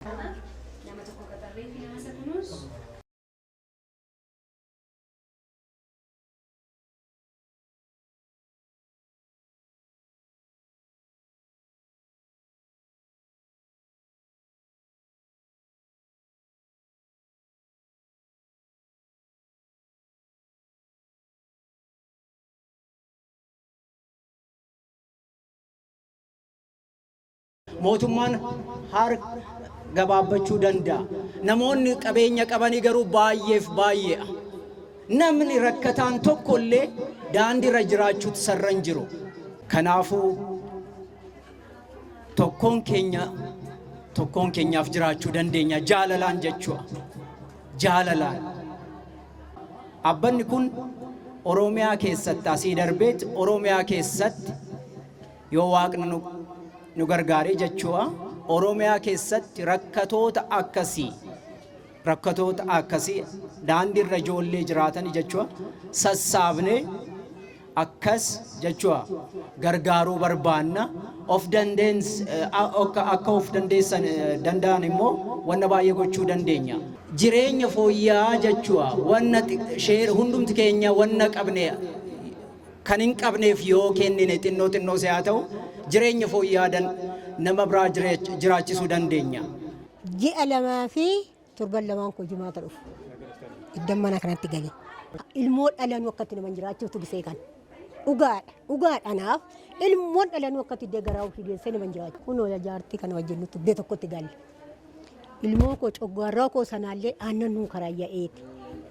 Nama tokko qaxarree fi nama isa kunuunsu. Mootummaan harka gabaabbachuu danda'a. Namoonni qabeenya qabanii garuu baay'eef baay'eedha. Namni rakkataan tokko illee daandiirra jiraachuutu sarra hin jiru. Kanaafuu tokkoon keenya tokkoon keenyaaf jiraachuu dandeenya jaalalaan jechuudha. Jaalalaan. Dhaabbanni kun Oromiyaa keessatti asii darbeet Oromiyaa keessatti yoo waaqni nu gargaaree jechuudha. Oromiyaa keessatti rakkatoota akkasii daandiirra ijoollee jiraatan jechuudha sassaabnee akkas jechuudha gargaaruu barbaanna. Of dandeens akka of dandeessan danda'an immoo wanna baay'ee gochuu dandeenya. Jireenya fooyya'aa jechuudha wanna share hundumti keenya wanna qabne kan hin qabneef yoo kennine, xinnoo xinnoo haa ta'u, jireenya fooyya'aa nama biraa jiraachisuu dandeenya. Ji'a 2 fi torban 2n koo jimaata dhufu. Iddan mana kanatti gale. Ilmoo dhalanuu akkatti nama jiraachuutu gisee kana. Dhugaadha. Dhugaadha naaf. Ilmoon dhalanuu akkatti iddee garaa ofii geessee nama jiraachu. Kunoo jaartii kana wajjin nuti iddoo tokkotti galle. Ilmoo koo coggaarraa koo sanaallee aannan nuu karaayya'eeti.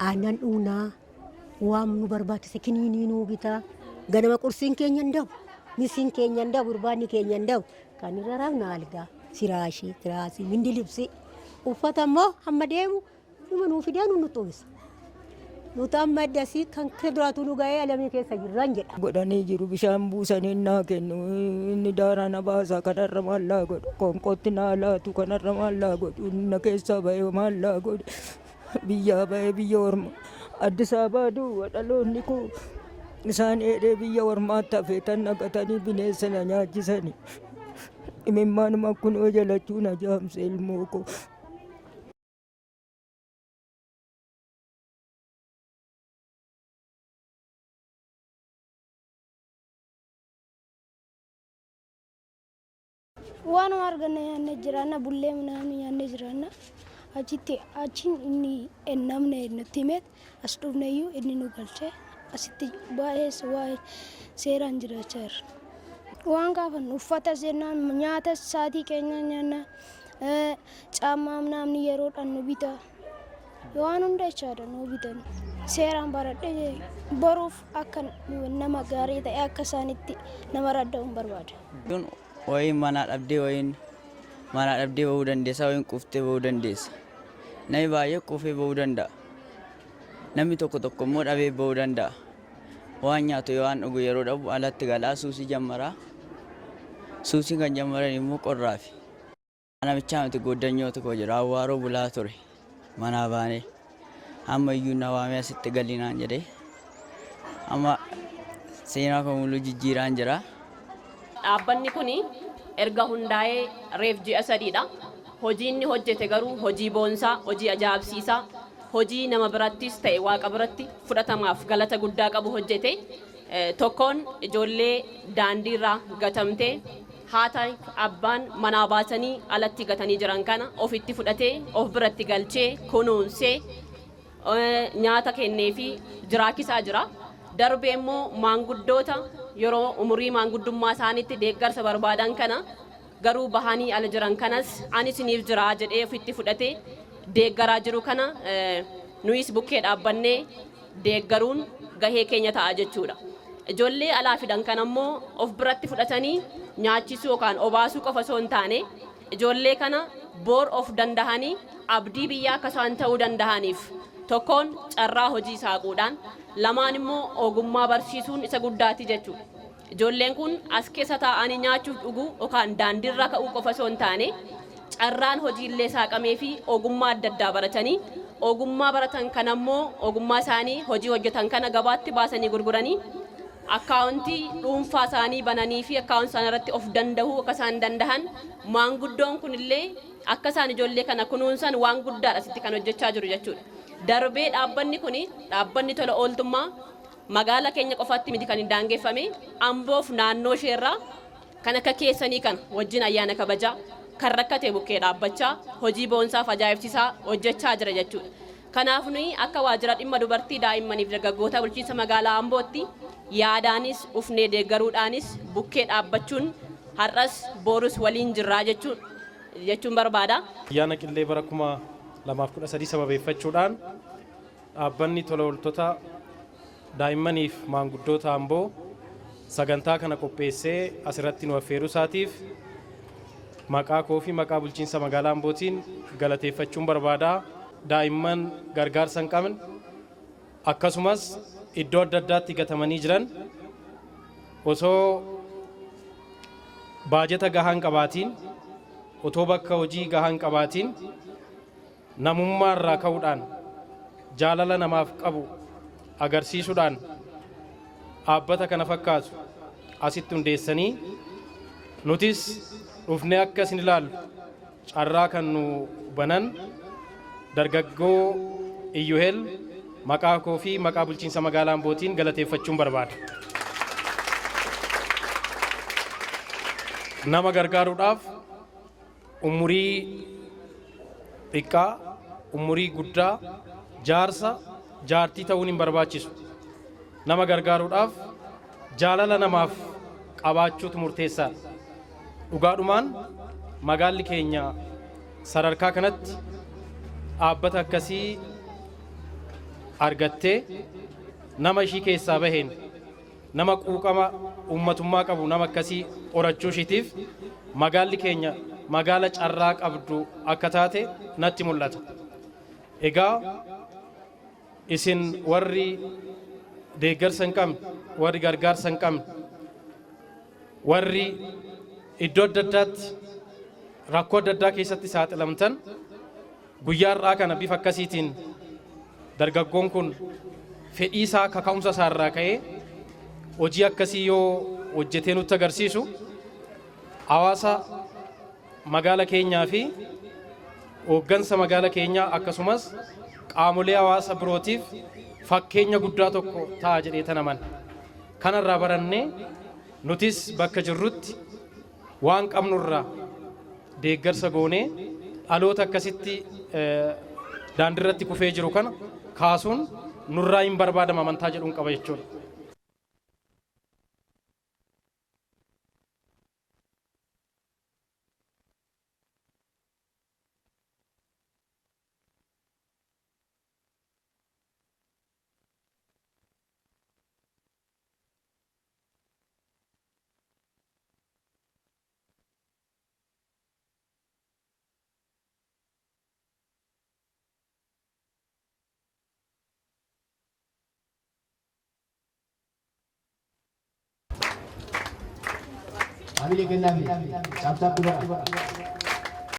Aannan dhuunaa waan nu barbaachise kiniinii nuu bitaa. Ganama qursiin keenya hin dabu. Misiin keenya hin dabu. Irbaanni keenya hin dabu. Kan irra rafna algaa, firaashii, tiraasii, mindi libsii. Uffata immoo hamma deemu numa nuu fidee nu nutti uwwisa. Nuti amma iddasii kan duraatu nu ga'ee alamii keessa jirran jedha. Godhanii jiru. Bishaan buusanii naa kennu. Inni daaraa na baasa. Kanarra maal laa godhu? Qoonqootti naa laatu. Kanarra maal laa godhu? Inni na keessaa ba'ee maal laa godhu? Biyyaa ba'ee biyya orma Addis Ababaa duwwa dhaloonni koo isaan dheedhee biyya ormaatti hafeetan naqatanii bineensa na nyaachisani. Imimmaanuma kunoo jalachuu na jaamse ilmoo koo. Waanuma arganne nyaannee jiraanna, bullee namni nyaannee jiraanna. Achitti achiin inni namni nutti himeet as dhufneyyuu inni nu galchee asitti baay'ee waa'ee seeraan jiraachaa jirra. Waan gaafannu uffata jennaan, nyaata sa'aatii keenya nyaanna, caammaa namni yeroodhaan nu bita. Waan hunda jechaadha nu bitan. Seeraan baradhee boruuf akka nama gaarii ta'e akka isaanitti nama radda'uun barbaada. Wayiin manaa dhabdee, wayiin manaa dhabdee bahuu dandeessa, wayiin quuftee bahuu dandeessa. Namni baay'ee quufee bahuu danda'a. Namni tokko tokko immoo dhabee bahuu danda'a. Waan nyaatu waan dhugu yeroo dhabu alatti galaa suusii jammaraa. Suusiin kan jammaran immoo qorraafi. Namichaa miti, gooddanyoota koo jira. Awwaaroo bulaa ture. Manaa baanee. Amma iyyuu na waamee asitti galinaan jedhee. Amma seenaa koo muluu jijjiiraan jira. Dhaabbanni kun erga hundaa'ee reef ji'a 3dha. Hojii inni hojjete garuu hojii boonsaa, hojii ajaa'ibsiisaa, hojii nama birattis ta'e Waaqa biratti fudhatamaaf galata guddaa qabu hojjete. Tokkoon ijoollee daandiirraa gatamtee haata abbaan manaa baasanii alatti gatanii jiran kana ofitti fudhatee of biratti galchee kunuunsee nyaata kenneefi jiraachisaa jira. Darbee immoo maanguddoota yeroo umurii maanguddummaa isaaniitti deeggarsa barbaadan kana garuu bahanii ala jiran kanas ani isiniif jira jedhee ofitti fudhatee deeggaraa jiru kana nuyis bukkee dhaabbannee deeggaruun gahee keenya ta'a jechuudha. Ijoollee alaa fidan kana immoo of biratti fudhatanii nyaachisuu yookaan obaasuu qofa osoo hin taane, ijoollee kana boor of dandahanii abdii biyyaa akka isaan ta'uu dandahaniif tokkoon carraa hojii saaquudhaan, lamaan immoo ogummaa barsiisuun isa guddaati jechuudha. Ijoolleen kun as keessa taa'anii nyaachuuf dhuguu yookaan daandiirraa ka'uu qofa osoo hin taane, carraan hojiillee saaqamee fi ogummaa adda addaa baratanii, ogummaa baratan kana immoo ogummaa isaanii hojii hojjetan kana gabaatti baasanii gurguranii Akkaawuntii dhuunfaa isaanii bananii fi akkaawuntii isaanii irratti of danda'uu akka isaan dandahan, maanguddoon kunillee akka isaan ijoollee kana kunuunsan waan guddaadha asitti kan hojjechaa jiru jechuudha. Darbee dhaabbanni kun dhaabbanni tola ooltummaa magaala keenya qofaatti miti kan hin daangeffame. Amboof naannoo isheerraa kan akka keessanii kana wajjin ayyaana kabajaa, kan rakkate bukkee dhaabbachaa, hojii boonsaaf ajaa'ibsiisaa hojjechaa jira jechuudha. Kanaaf nuyi akka waajjira dhimma dubartii, daa'immaniif dargaggoota bulchiinsa magaalaa Ambootti yaadaanis ufnee deeggaruudhaanis bukkee dhaabbachuun har'as borus waliin jirraa jechuun barbaada. Ayyaana Qillee bara 2013 sababeeffachuudhaan dhaabbanni tola ooltota daa'immaniif maanguddoota Amboo sagantaa kana qopheessee asirratti nu affeeruu isaatiif maqaa koo fi maqaa bulchiinsa magaalaa Ambootiin galateeffachuun barbaada. Daa'imman gargaarsa hin qabne akkasumas iddoo adda addaatti gatamanii jiran osoo baajeta gahaa hin qabaatiin, otoo bakka hojii gahaa hin qabaatiin, namummaa irraa ka'uudhaan, jaalala namaaf qabu agarsiisuudhaan dhaabbata kana fakkaatu asitti hundeessanii nutis dhufnee akka isin ilaallu carraa kan nu banan dargaggoo Iyyuhel maqaa koo fi maqaa bulchiinsa magaalaa Ambootiin galateeffachuun barbaada. Nama gargaaruudhaaf umurii xiqqaa, umurii guddaa, jaarsa, jaartii ta'uun hin barbaachisu. Nama gargaaruudhaaf jaalala namaaf qabaachuutu murteessaadha. Dhugaadhumaan magaalli keenya sadarkaa kanatti dhaabbata akkasii argattee, nama ishii keessaa baheen, nama quuqama uummatummaa qabu, nama akkasii horachuu ishiitiif magaalli keenya magaala carraa qabdu akka taate natti mul'ata. Egaa isin warri deeggarsa hin qabne, warri gargaarsa hin qabne, warri iddoo adda addaatti rakkoo adda addaa keessatti saaxilamtan, guyyaa har'aa kana bifa akkasiitiin dargaggoon kun fedhii isaa, kaka'umsa isaa irraa ka'ee hojii akkasii yoo hojjetee nutti agarsiisu, hawaasa magaala keenyaa fi hooggansa magaala keenyaa akkasumas qaamolee hawaasa birootiif fakkeenya guddaa tokko ta'a jedhee tanaman. Kanarraa barannee nutis bakka jirrutti waan qabnurraa deeggarsa goonee dhaloota akkasitti daandiirratti kufee jiru kana kaasuun nurraa hin barbaadama amantaa jedhuun qaba jechuudha. Hamilee kennaafi. Tap tap godhaa.